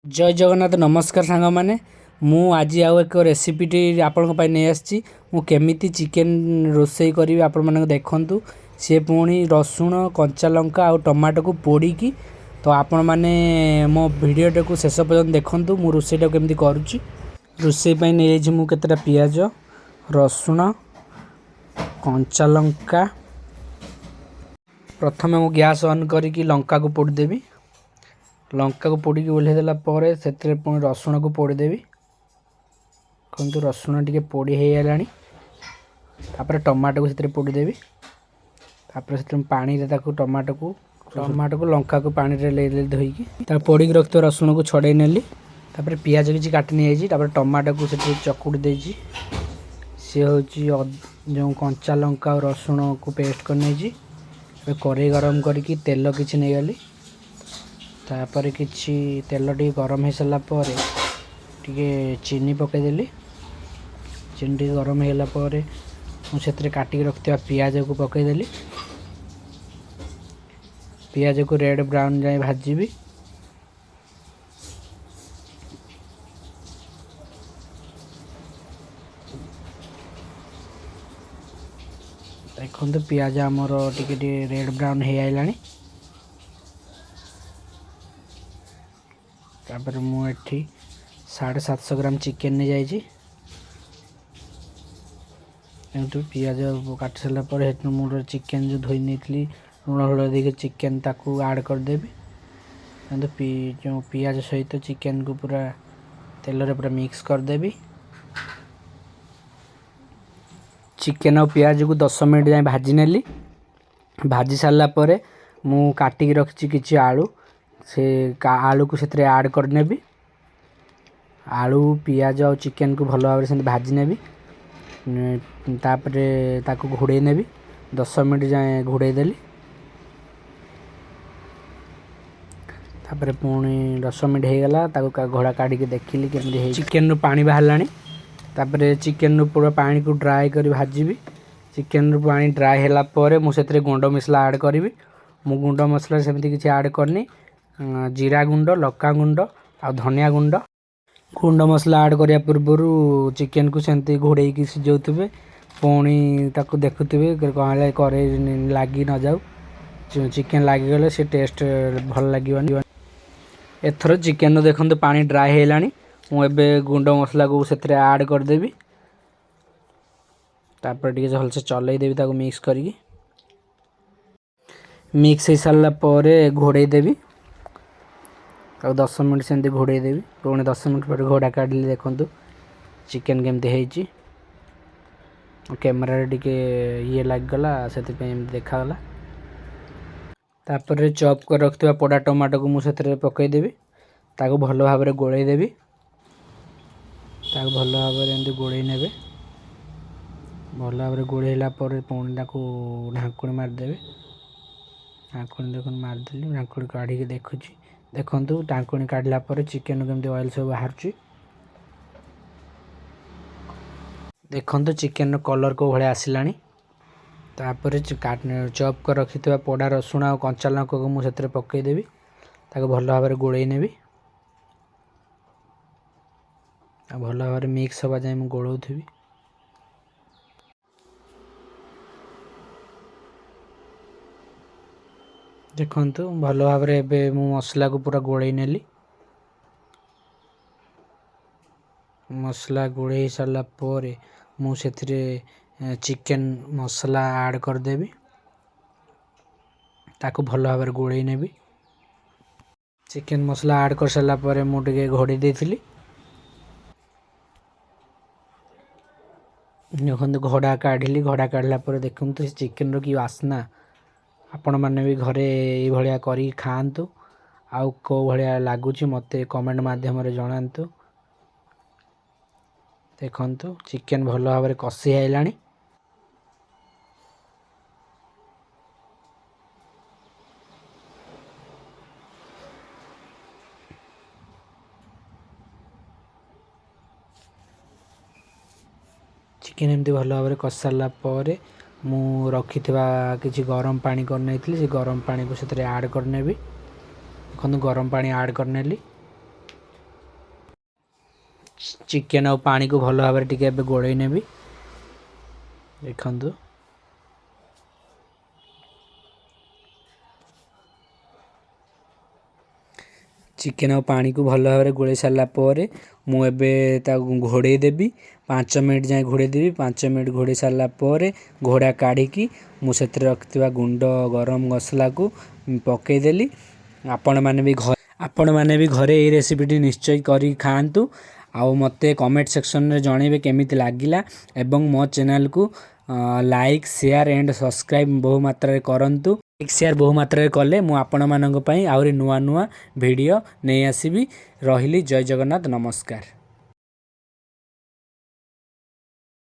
ଜୟ ଜଗନ୍ନାଥ। ନମସ୍କାର ସାଙ୍ଗମାନେ, ମୁଁ ଆଜି ଆଉ ଏକ ରେସିପିଟି ଆପଣଙ୍କ ପାଇଁ ନେଇ ଆସିଛି। ମୁଁ କେମିତି ଚିକେନ୍ ରୋଷେଇ କରିବି ଆପଣମାନଙ୍କୁ ଦେଖନ୍ତୁ। ସିଏ ପୁଣି ରସୁଣ, କଞ୍ଚା ଲଙ୍କା ଆଉ ଟମାଟୋକୁ ପୋଡ଼ିକି। ତ ଆପଣମାନେ ମୋ ଭିଡ଼ିଓଟାକୁ ଶେଷ ପର୍ଯ୍ୟନ୍ତ ଦେଖନ୍ତୁ, ମୁଁ ରୋଷେଇଟାକୁ କେମିତି କରୁଛି। ରୋଷେଇ ପାଇଁ ନେଇଯାଇଛି ମୁଁ କେତେଟା ପିଆଜ, ରସୁଣ, କଞ୍ଚା ଲଙ୍କା। ପ୍ରଥମେ ମୁଁ ଗ୍ୟାସ୍ ଅନ୍ କରିକି ଲଙ୍କାକୁ ପୋଡ଼ିଦେବି। ଲଙ୍କାକୁ ପୋଡ଼ିକି ଓହ୍ଲାଇ ଦେଲା ପରେ ସେଥିରେ ପୁଣି ରସୁଣକୁ ପୋଡ଼ିଦେବି। ଦେଖନ୍ତୁ, ରସୁଣ ଟିକେ ପୋଡ଼ି ହେଇଗଲାଣି। ତାପରେ ଟମାଟୋକୁ ସେଥିରେ ପୋଡ଼ିଦେବି। ତାପରେ ସେଥିରେ ପାଣିରେ ତାକୁ ଟମାଟୋକୁ ଲଙ୍କାକୁ ପାଣିରେ ଧୋଇକି ତା ପୋଡ଼ିକି ରଖିଥିବା ରସୁଣକୁ ଛଡ଼େଇ ନେଲି। ତାପରେ ପିଆଜ କିଛି କାଟି ନେଇଯାଇଛି। ତାପରେ ଟମାଟୋକୁ ସେଠି ଚକୁଡ଼ି ଦେଇଛି। ସିଏ ହେଉଛି ଯେଉଁ କଞ୍ଚା ଲଙ୍କା ଆଉ ରସୁଣକୁ ପେଷ୍ଟ କରିନେଇଛି। ଏବେ କଡ଼େଇ ଗରମ କରିକି ତେଲ କିଛି ନେଇଗଲି। ତାପରେ କିଛି ତେଲ ଟିକେ ଗରମ ହେଇସାରିଲା ପରେ ଟିକେ ଚିନି ପକାଇଦେଲି। ଚିନି ଟିକେ ଗରମ ହେଇଗଲା ପରେ ମୁଁ ସେଥିରେ କାଟିକି ରଖିଥିବା ପିଆଜକୁ ପକାଇଦେଲି। ପିଆଜକୁ ରେଡ଼୍ ବ୍ରାଉନ୍ ଯାଏଁ ଭାଜିବି। ଦେଖନ୍ତୁ, ପିଆଜ ଆମର ଟିକେ ଟିକେ ରେଡ଼୍ ବ୍ରାଉନ୍ ହେଇଆଇଲାଣି। ତାପରେ ମୁଁ ଏଠି 750 ଗ୍ରାମ ଚିକେନ୍ ନେଇଯାଇଛି। କିନ୍ତୁ ପିଆଜ କାଟି ସାରିଲା ପରେ ସେଠୁ ମୁଁ ଗୋଟେ ଚିକେନ୍ ଯେଉଁ ଧୋଇ ନେଇଥିଲି ଲୁଣ ହଳଦୀ ଦେଇକି, ଚିକେନ୍ ତାକୁ ଆଡ଼୍ କରିଦେବି। କିନ୍ତୁ ଯେଉଁ ପିଆଜ ସହିତ ଚିକେନ୍କୁ ପୁରା ତେଲରେ ପୁରା ମିକ୍ସ କରିଦେବି। ଚିକେନ୍ ଆଉ ପିଆଜକୁ 10 ମିନିଟ୍ ଯାଏଁ ଭାଜି ନେଲି। ଭାଜି ସାରିଲା ପରେ ମୁଁ କାଟିକି ରଖିଛି କିଛି ଆଳୁ, ସେ ଆଳୁକୁ ସେଥିରେ ଆଡ଼୍ କରିନେବି। ଆଳୁ, ପିଆଜ ଆଉ ଚିକେନ୍କୁ ଭଲ ଭାବରେ ସେମିତି ଭାଜି ନେବି। ତାପରେ ତାକୁ ଘୋଡ଼େଇ ନେବି। 10 ମିନିଟ୍ ଯାଏଁ ଘୋଡ଼େଇ ଦେଲି। ତାପରେ ପୁଣି 10 ମିନିଟ୍ ହେଇଗଲା, ତାକୁ ଘୋଡ଼ା କାଢ଼ିକି ଦେଖିଲି କେମିତି ହେଇଛି। ଚିକେନ୍ରୁ ପାଣି ବାହାରିଲାଣି। ତାପରେ ଚିକେନ୍ରୁ ପୁରା ପାଣିକୁ ଡ୍ରାଏ କରି ଭାଜିବି। ଚିକେନ୍ରୁ ପାଣି ଡ୍ରାଏ ହେଲା ପରେ ମୁଁ ସେଥିରେ ଗୁଣ୍ଡ ମସଲା ଆଡ଼୍ କରିବି। ମୁଁ ଗୁଣ୍ଡ ମସଲା ସେମିତି କିଛି ଆଡ଼୍ କରିନି, ଜିରା ଗୁଣ୍ଡ, ଲଙ୍କା ଗୁଣ୍ଡ ଆଉ ଧନିଆ ଗୁଣ୍ଡ। ଗୁଣ୍ଡ ମସଲା ଆଡ଼୍ କରିବା ପୂର୍ବରୁ ଚିକେନ୍କୁ ସେମିତି ଘୋଡ଼େଇକି ସିଝାଉଥିବେ, ପୁଣି ତାକୁ ଦେଖୁଥିବେ କ'ଣ ହେଲେ କରେଇ ଲାଗି ନଯାଉ। ଚିକେନ୍ ଲାଗିଗଲେ ସେ ଟେଷ୍ଟ ଭଲ ଲାଗିବନି। ଏଥର ଚିକେନ୍ରୁ ଦେଖନ୍ତୁ ପାଣି ଡ୍ରାଏ ହେଇଗଲାଣି। ମୁଁ ଏବେ ଗୁଣ୍ଡ ମସଲାକୁ ସେଥିରେ ଆଡ଼୍ କରିଦେବି। ତାପରେ ଟିକେ ଭଲସେ ଚଲେଇ ଦେବି ତାକୁ ମିକ୍ସ କରିକି। ମିକ୍ସ ହେଇସାରିଲା ପରେ ଘୋଡ଼େଇ ଦେବି ଆଉ 10 ମିନିଟ୍ ସେମିତି ଘୋଡ଼େଇ ଦେବି। ପୁଣି 10 ମିନିଟ୍ ପରେ ଘୋଡ଼ା କାଢ଼ିଲି। ଦେଖନ୍ତୁ ଚିକେନ୍ କେମିତି ହେଇଛି। କ୍ୟାମେରାରେ ଟିକେ ଇଏ ଲାଗିଗଲା, ସେଥିପାଇଁ ଏମିତି ଦେଖାଗଲା। ତାପରେ ଚପ୍ କରି ରଖିଥିବା ପୋଡ଼ା ଟମାଟୋକୁ ମୁଁ ସେଥିରେ ପକାଇଦେବି। ତାକୁ ଭଲ ଭାବରେ ଗୋଳେଇ ଦେବି। ତାକୁ ଭଲ ଭାବରେ ଏମିତି ଗୋଳେଇ ନେବେ। ଭଲ ଭାବରେ ଗୋଳେଇଲା ପରେ ପୁଣି ତାକୁ ଢାଙ୍କୁଣୀ ମାରିଦେବେ। ଢାଙ୍କୁଣୀ ଦେଖନ୍ତୁ, ମାରିଦେଲି। ଢାଙ୍କୁଣୀ କାଢ଼ିକି ଦେଖୁଛି। ଦେଖନ୍ତୁ, ଢାଙ୍କୁଣୀ କାଢ଼ିଲା ପରେ ଚିକେନ୍ କେମିତି ଅଏଲ୍ ସବୁ ବାହାରୁଛି। ଦେଖନ୍ତୁ, ଚିକେନ୍ର କଲର୍ କେଉଁ ଭଳିଆ ଆସିଲାଣି। ତାପରେ ଚପ୍ କରି ରଖିଥିବା ପୋଡ଼ା ରସୁଣ ଆଉ କଞ୍ଚା ଲଙ୍କାକୁ ମୁଁ ସେଥିରେ ପକାଇଦେବି। ତାକୁ ଭଲ ଭାବରେ ଗୋଳେଇ ନେବି ଆଉ ଭଲ ଭାବରେ ମିକ୍ସ ହେବା ଯାଏଁ ମୁଁ ଗୋଳଉଥିବି। ଦେଖନ୍ତୁ, ଭଲ ଭାବରେ ଏବେ ମୁଁ ମସଲାକୁ ପୁରା ଗୋଳେଇ ନେଲି। ମସଲା ଗୋଳେଇ ସାରିଲା ପରେ ମୁଁ ସେଥିରେ ଚିକେନ୍ ମସଲା ଆଡ଼୍ କରିଦେବି। ତାକୁ ଭଲ ଭାବରେ ଗୋଳେଇ ନେବି। ଚିକେନ୍ ମସଲା ଆଡ଼୍ କରିସାରିଲା ପରେ ମୁଁ ଟିକେ ଘୋଡ଼େଇ ଦେଇଥିଲି। ଦେଖନ୍ତୁ, ଘୋଡ଼ା କାଢ଼ିଲି। ଘୋଡ଼ା କାଢ଼ିଲା ପରେ ଦେଖନ୍ତୁ ସେ ଚିକେନ୍ର କି ବାସ୍ନା। ଆପଣମାନେ ବି ଘରେ ଏଇଭଳିଆ କରିକି ଖାଆନ୍ତୁ ଆଉ କେଉଁ ଭଳିଆ ଲାଗୁଛି ମୋତେ କମେଣ୍ଟ ମାଧ୍ୟମରେ ଜଣାନ୍ତୁ। ଦେଖନ୍ତୁ, ଚିକେନ୍ ଭଲ ଭାବରେ କଷି ହେଇଲାଣି। ଚିକେନ୍ ଏମିତି ଭଲ ଭାବରେ କଷି ସାରିଲା ପରେ ମୁଁ ରଖିଥିବା କିଛି ଗରମ ପାଣି କରିନେଇଥିଲି, ସେ ଗରମ ପାଣିକୁ ସେଥିରେ ଆଡ଼୍ କରିନେବି। ଦେଖନ୍ତୁ, ଗରମ ପାଣି ଆଡ଼୍ କରିନେଲି। ଚିକେନ୍ ଆଉ ପାଣିକୁ ଭଲ ଭାବରେ ଟିକେ ଏବେ ଗୋଳେଇ ନେବି। ଦେଖନ୍ତୁ, ଚିକେନ୍ ଆଉ ପାଣିକୁ ଭଲ ଭାବରେ ଗୋଳେଇ ସାରିଲା ପରେ ମୁଁ ଏବେ ତାକୁ ଘୋଡ଼େଇ ଦେବି। 5 ମିନିଟ୍ ଯାଏଁ ଘୋଡ଼େଇ ଦେବି। 5 ମିନିଟ୍ ଘୋଡ଼େଇ ସାରିଲା ପରେ ଘୋଡ଼ା କାଢ଼ିକି ମୁଁ ସେଥିରେ ରଖିଥିବା ଗୁଣ୍ଡ ଗରମ ମସଲାକୁ ପକାଇଦେଲି। ଆପଣମାନେ ବି ଘରେ ଏଇ ରେସିପିଟି ନିଶ୍ଚୟ କରିକି ଖାଆନ୍ତୁ ଆଉ ମୋତେ କମେଣ୍ଟ ସେକ୍ସନରେ ଜଣାଇବେ କେମିତି ଲାଗିଲା, ଏବଂ ମୋ ଚ୍ୟାନେଲକୁ ଲାଇକ୍, ସେୟାର ଆଣ୍ଡ ସବସ୍କ୍ରାଇବ୍ ବହୁ ମାତ୍ରାରେ କରନ୍ତୁ। ଲାଇକ୍, ସେୟାର ବହୁ ମାତ୍ରାରେ କଲେ ମୁଁ ଆପଣମାନଙ୍କ ପାଇଁ ଆହୁରି ନୂଆ ନୂଆ ଭିଡ଼ିଓ ନେଇ ଆସିବି। ରହିଲି, ଜୟ ଜଗନ୍ନାଥ, ନମସ୍କାର।